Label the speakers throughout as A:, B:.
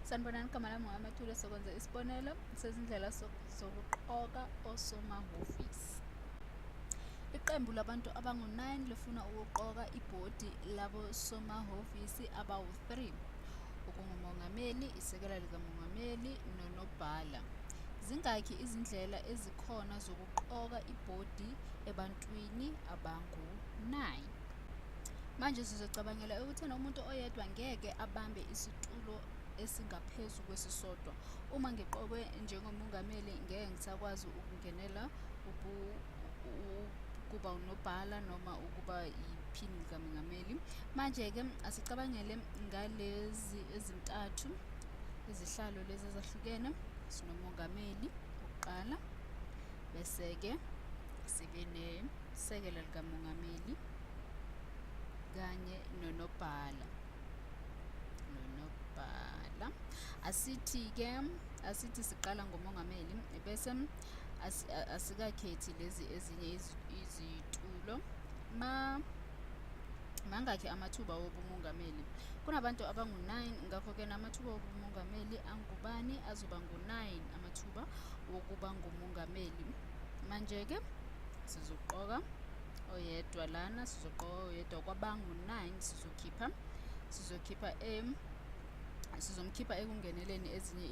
A: Sanibonani, igama lami ngu-Amathule. Sokwenza isibonelo sezindlela zokuqoka osomahhovisi. Iqembu labantu abangu-9 lifuna ukuqoka ibhodi labosomahhovisi abawu-3, okungumongameli, isekela likamongameli nonobhala. Zingaki izindlela ezikhona zokuqoka ibhodi ebantwini abangu-9? Manje sizocabangela ekutheni umuntu oyedwa ngeke abambe isitulo esingaphezu kwesisodwa. Uma ngiqokwe njengomongameli ngeke ngisakwazi ukungenela ukuba unobhala noma ukuba yiphini likamongameli. Manje-ke asicabangele ngalezi ezintathu izihlalo lezi ezahlukene. Sinomongameli okokuqala, bese-ke sibe nesekela likamongameli kanye nonobhala. Nonobhala. Asithi-ke, asithi siqala ngomongameli bese asikakhethi lezi ezinye izitulo. Mangakhi amathuba wobumongameli? Kunabantu abangu-9, ngakho-ke namathuba wobumongameli angubani? Azoba ngu-9 amathuba wokuba ngumongameli. Manje-ke sizoqoka oyedwa lana, sizoqoka oyedwa kwabangu-9, sizokhipha sizomkhipha ekungeneleni ezinye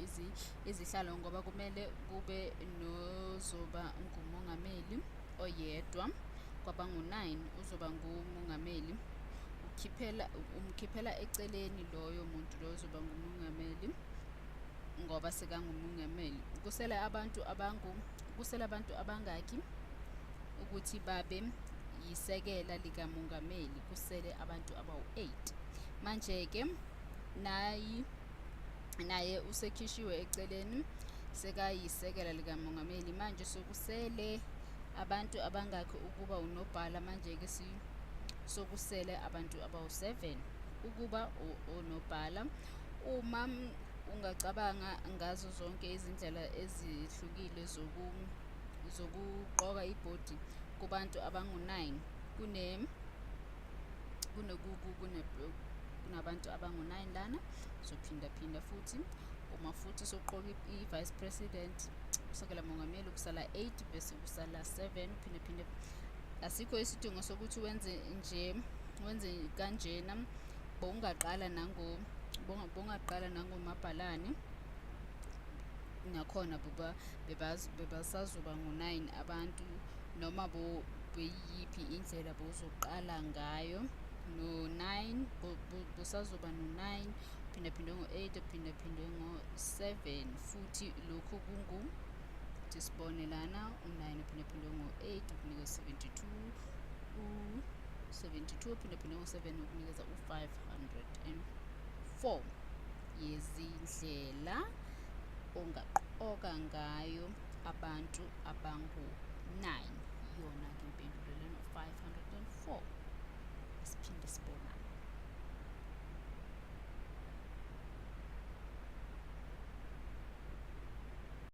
A: izihlalo ngoba kumele kube nozoba ngumongameli oyedwa kwabangu-9 uzoba ngumongameli. Umkhiphela eceleni loyo muntu loyo ozoba ngumongameli ngoba sekangumongameli. Kusele abantu kusele abantu abangaki ukuthi babe yisekela likamongameli? Kusele abantu abawu-8. Manje-ke naye usekhishiwe eceleni, sekayisekela likamongameli. Manje sokusele abantu abangaki ukuba unobhala? Manje-ke sokusele abantu abawu-7 ukuba onobhala. Uma ungacabanga ngazo zonke izindlela ezihlukile zokuqoka ibhodi kubantu abangu-9, kunabantu abangu-9 lana, sophindaphinda futhi. Uma futhi soqoka i-vice president, usekela mongameli, kusala 8 bese kusala 7, uphindaphinde. Asikho isidingo sokuthi wenze nje, wenze kanjena. Bowungaqala nangomabhalane, nakhona bebasazoba ngo-9 abantu, noma beyiyiphi indlela bowuzoqala ngayo no-9, busazoba no-9 uphindaphindwe ngo-8 uphindaphindwe ngo-7. Futhi lokhu kungu, ukuthi sibone lana, u-9 uphindaphindwe ngo-8 ukunikeza 72, u-72 uphindaphindwe ngo-7 ukunikeza u-504 yezindlela ongaqoka ngayo abantu abangu-9. Iyona-ke impendulo lena, u-504.